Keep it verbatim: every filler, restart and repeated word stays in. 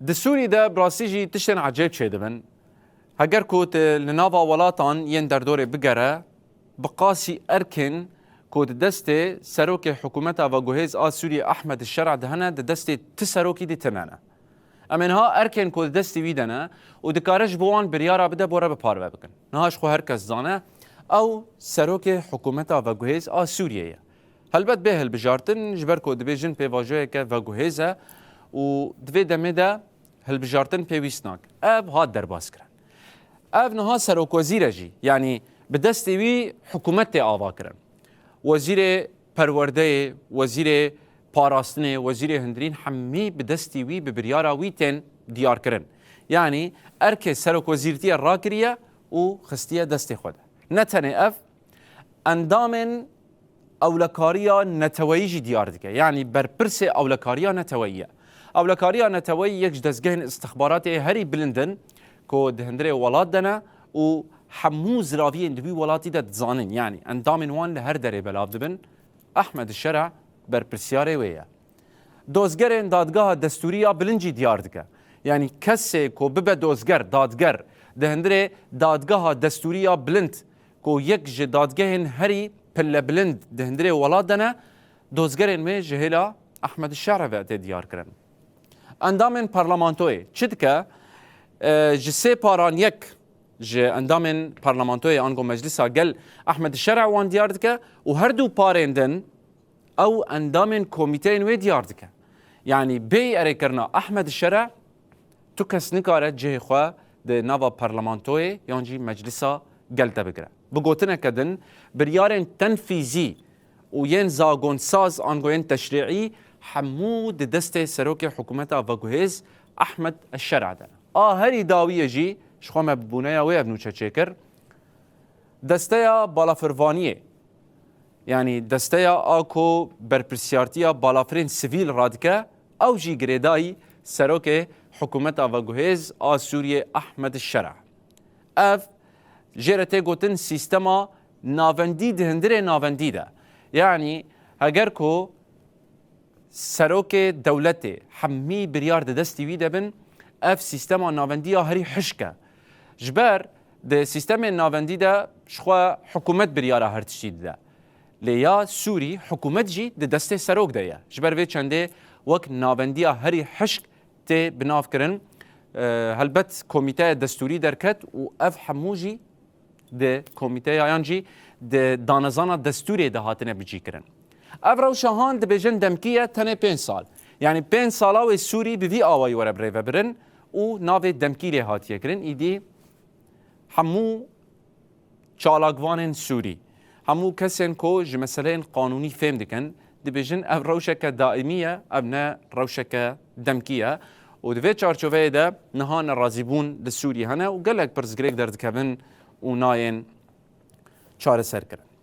Di Sûrî de bi rastî jî tiştên ecêb çêdibin. Heger ku tu li nava welatan yên derdorê bigere, bi qasî erkên ku di destê serokê hikûmeta veguhêz a Sûriyê Ehmed Şera de hene, di destê ti serokî dî tune ne. Em ê niha erkên ku di destê wî de ne û dikare ji bo wan biryara bide, bo re bi parve bikin. Niha ji xwe her kes dizane, ew serokê hikûmeta veguhêz a Sûriyê ye. Helbet bê hilbijartin, ji ber ku dibêjin pêvajoyeke veguhêz e û di vê demê de hilbijartin pêwîst nake. Ev hat derbas kirin. Ev niha serokwezîr e jî, yanî bi destê wî hikûmet tê ava kirin. Wezîrê perwerdeyê, wezîrê parastinê, wezîrê hundirîn hemî bi destî wî, bi biryara wî tên diyar kirin. Yanî erkê serokwezîrtiyê rakiriye û xistiye destê xwe de. Ne tenê ev, endamên ewlekariya neteweyî jî diyar dike. Yanî berpirsê ewlekariya neteweyî ye. Ewlekariya neteweyî yek ji dezgehên istixbaratê herî bilind in ku di hundirê welat de ne û hemû ziraviyên di wî welatî de dizanin. Yanî endamên wan li her derê belav dibin. Ehmed Şera berpirsyarê wê ye. Dozgerên dadgeha destûrî ya bilind jî diyar dike. Yanî kesê ku bibe dozger, dadger, di hundirê dadgeha destûrî ya bilind ku yek ji dadgehên herî pillebilind di hundirê welat de ne, dozgerên wê ji hêla Ehmed Şera ve tê diyar kirin. Endamên parlamentoyê çi dike? E, ji sê paran yek ji endamên parlamentoyê ango Meclisa Gel Ehmed Şera wan diyar dike û her du parên din ew endamên komîteyên wê diyar dike. Yanî bêyî erêkirina Ehmed Şera, tu kes nikare cihê xwe di nava parlamentoyê yan jî Meclisa Gel de bigire. Bi gotineke din, biryarên tenfîzî û yên zagonsaz ango yên teşrîî hemû di destê serokê hikûmeta veguhêz Ehmed Şera de ne. A herî dawiyê jî, ji xwe me bi bûneya wê ev nûçe çêkir, desteya balafirvaniyê, yanî desteya a ku berpirsyartiya balafirên sivîl radike, ew jî girêdayî serokê hikûmeta veguhêz a Sûriyê Ehmed Şera. Ev jê re tê gotin sîstema navendî di hundirê navendî de. Yanî heger ku serokê dewletê hemî biryar di destî wî de bin, ev sîstema navendî ya herî hişk e. Ji ber di sîstemên navendî de ji xwe hikûmet biryara her tiştî dide. Lê ya Sûrî hikûmet jî di destê serok de ye. Ji ber vê çendê wek navendiya herî hişk tê binavkirin. E, helbet komîteya destûrî derket û ev hemû jî di komîteya yan jî di danezana destûrê de hatine bicîkirin. Ev rewşa han dibêjin demkî ye tenê pênc sal. Yanî pênc sala wê Sûrî bi vî awayî were birêvebirin û navê demkî lê hatiye kirin. Îdî hemû çalakvanên Sûrî, hemû kesên ku ji meseleyên qanûnî fêm dikin, dibêjin ev rewşeke daîmî ye, ev ne rewşeke demkî ye. Û di vê çarçoveyê de niha nerazîbûn li Sûrî hene û gelek pirsgirêk derdikevin û nayên çareserkirin.